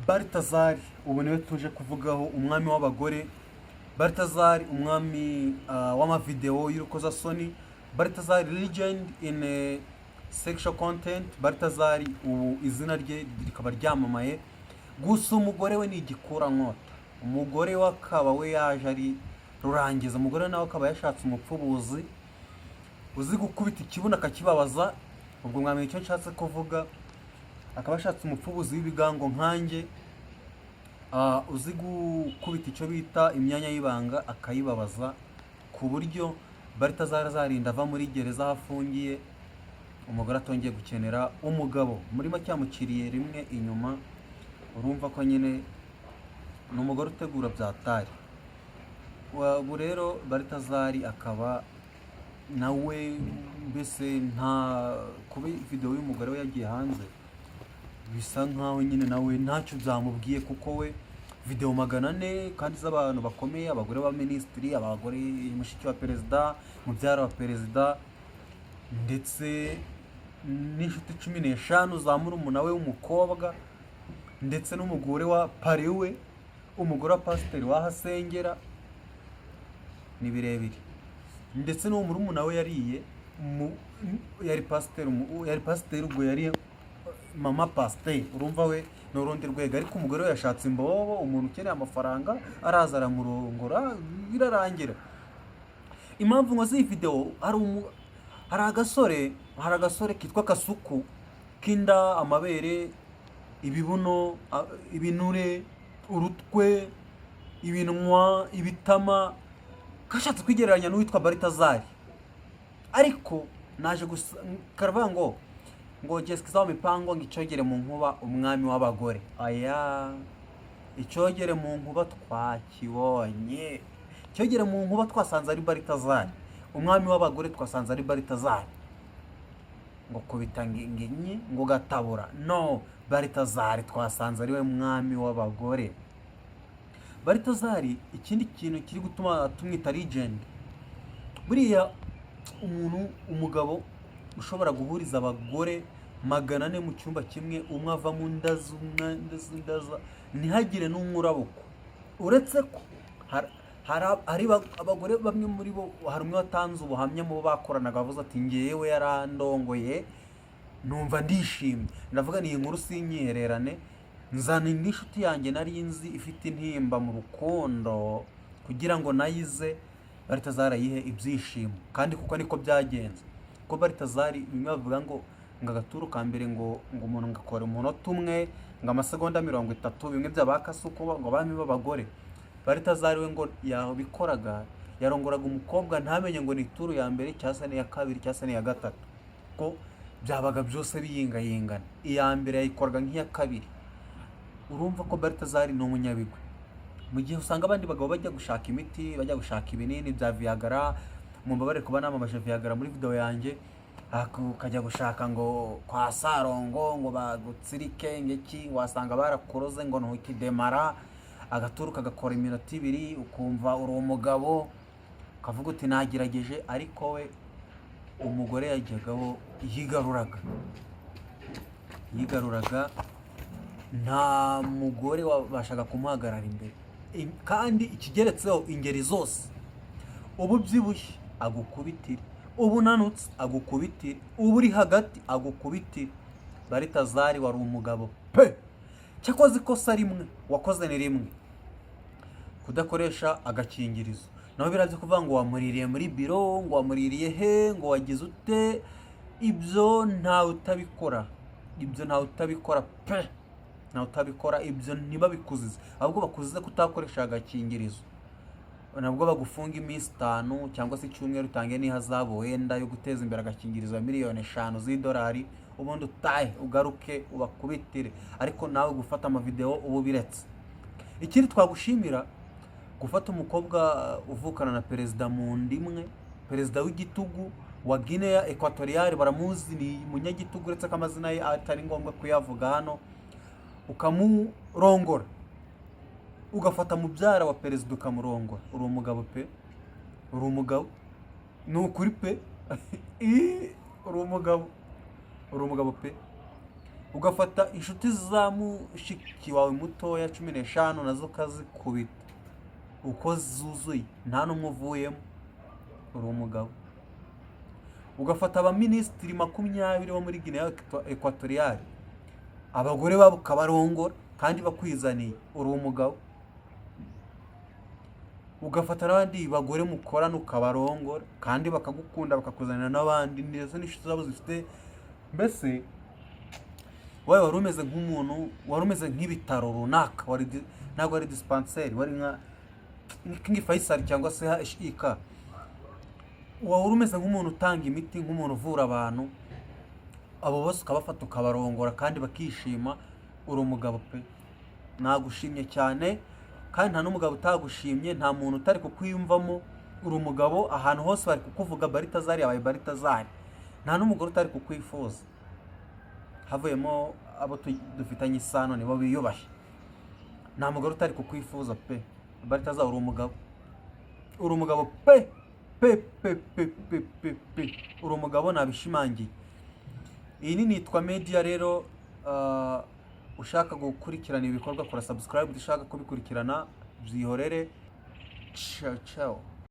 Baltazar ubu niwe tuje kuvugaho, umwami w'abagore. Baltazar, umwami w'amavideo y'urukozasoni. Baltazar, legend in sexual content. Baltazar ubu izina rye rikaba ryamamaye. Gusa umugore we ni igikurankota. Umugore we akaba we yaje ari rurangiza. Umugore we nawe akaba yashatse umupfubuzi uzi gukubita ikibuno akakibabaza. Ubwo mwamenya icyo nshatse kuvuga. Akaba ashatse umupfubuzi w'ibigango nkanjye, uzi gukubita icyo bita imyanya y'ibanga akayibabaza, ku buryo Baltazar azarinda ava muri gereza aho afungiye, umugore atongeye gukenera umugabo. Muri make yamuciriye rimwe inyuma. Urumva ko nyine ni umugore utegura byatari. Ubu rero Baltazar akaba nawe mbese nta kuba video y'umugore we yagiye hanze, bisa nkaho nyine nawe ntacyo byamubwiye, kuko we video 400 kandi z'abantu bakomeye, abagore ba minisitiri, abagore, mushiki wa perezida, mubyara wa perezida, ndetse n'inshuti 15 za murumuna we w'umukobwa, ndetse n'umugore wa pari we, umugore wa pasiteri w'aho asengera, ni birebire. Ndetse n'uwo murumuna we yariye yari pasiteri, yari pasiteri, ubwo yari mama pasiteri. Urumva we ni urundi rwego. Ariko umugore we yashatse imbobo, umuntu ukeneye amafaranga, araza aramurongora, birarangira. Impamvu nkoze iyi video, hari agasore kitwa Kasuku, k'inda, amabere, ibibuno, ibinure, urutwe, ibinwa, ibitama, kashatse kwigereranya n'uwitwa Baltazar. Ariko naje gusa karavuga ngo Jessica mipango, ngo icogere mu nkuba, umwami w'abagore. Aya, icyogere mu nkuba twakibonye. Icyogere mu nkuba twasanze ari Baltazar. Umwami w'abagore twasanze ari Baltazar. Ngo kubita nginyi ngo gatabura, no Baltazar twasanze ari we mwami w'abagore. Baltazar, ikindi kintu kiri gutuma tumwita legend, buriya umuntu, umugabo ushobora guhuriza abagore 400 mu cyumba kimwe, umwe ava mu ndaza, umwe ndaza, ndaza, ntihagire n'umwe urabukwa. Uretse ko hari abagore bamwe muri bo, hari umwe watanze ubuhamya mu bo bakoranaga, avuze ati: "Ngewe yarandongoye numva ndishimye." Ndavuga ni inkuru sinyihererane, nzana indi nshuti yanjye nari nzi ifite intimba mu rukundo, kugira ngo nayize Baltazar ayihe ibyishimo. Kandi kuko niko byagenze, ko Baltazar bimwe bavuga ngo agaturu ka mbere, ngo umuntu ngakora umunota umwe, ngo amasegonda 30, bimwe bya Kasuku, ngo abami b'abagore. Baltazar we ngo yabikoraga, yarongoraga umukobwa ntamenye ngo ni turu ya mbere cyangwa se n'iya kabiri cyangwa se n'iya gatatu, ko byabaga byose biyingayingana. Iya mbere yayikoraga nk'iya kabiri. Urumva ko Baltazar ni umunyabigwi. Mu gihe usanga abandi bagabo bajya gushaka imiti, bajya gushaka ibinini bya Viagra, mumbabarire kuba namamaje Viagra muri video yanjye, ukajya gushaka ngo kwa Sarongo ngo bagutsirike ngeki, wasanga barakuroze ngo ntukidemara, agaturu kagakora iminota 2, ukumva uri umugabo, ukavuga uti: "Nagerageje." Ariko we umugore yajyagaho yigaruraga, yigaruraga, nta mugore wabashaga kumuhagarara imbere. Kandi ikigeretseho, ingeri zose: uba ubyibushye agukubitire, uba unanutse agukubitire, uba uri hagati agukubitire. Baltazar wari umugabo pe! Cyakoze ikosa rimwe wakoze ni rimwe, kudakoresha agakingirizo. Naho biraza kuvuga ngo wamuririye muri biro, ngo wamuririye he, ngo wagize ute, ibyo ntawe utabikora. Ibyo ntawe utabikora pe, ntawe utabikora. Ibyo ntibabikuzize, ahubwo bakuzize kutakoresha agakingirizo. Nabwo bagufunga iminsi 5 cyangwa se icyumweru, utange n'ihazabu wenda yo guteza imbere agakingirizo ya miliyoni 5 z'idolari, ubundi utahe ugaruke ubakubitire. Ariko nawe gufata amavideo uba ubiretse. Ikindi twagushimira, gufata umukobwa uvukana na perezida mu nda imwe, perezida w'igitugu wa Guinea Equatoriale, baramuzi, ni umunyagitugu, uretse ko amazina ye atari ngombwa kuyavuga hano, ukamurongora, ugafata mubyara wa perezida ukamurongora, uri umugabo pe! Uri umugabo, ni ukuri pe! Ii, uri umugabo, uri umugabo pe! Ugafata inshuti za mushiki wawe mutoya 15, nazo ukazikubita uko zuzuye, nta n'umwe uvuyemo, uri umugabo. Ugafata abaminisitiri 20 bo muri Guinea Equatoriale, abagore babo ukabarongora kandi bakwizaniye, uri umugabo. Ugafata n'abandi bagore mukorana ukabarongora kandi bakagukunda, bakakuzanira n'abandi, ndetse n'inshuti zabo zifite. Mbese wowe wari umeze nk'umuntu wari umeze nk'ibitaro runaka, wari ntabwo wari dispensaire, wari nka King Faisal cyangwa se HIK. Wari umeze nk'umuntu utanga imiti, nk'umuntu uvura abantu. Abo bose ukabafata ukabarongora kandi bakishima, uri umugabo pe. Nagushimye cyane, kandi nta n'umugabo utagushimye, nta muntu utari kukwiyumvamo. Uri umugabo, ahantu hose bari kukuvuga: "Baritazari yabaye Baritazari." Nta n'umugore utari kukwifuza, havuyemo abo dufitanye isano, nibo biyubashye. Nta mugore utari kukwifuza pe. Baritazari, uri umugabo, uri umugabo pe pe pe pe pe pe pe, uri umugabo, nabishimangiye. Iyi ni Nitwa Media rero. Ushaka gukurikirana ibikorwa, kora subscribe. Ushaka kubikurikirana, byihorere. Ciao ciao.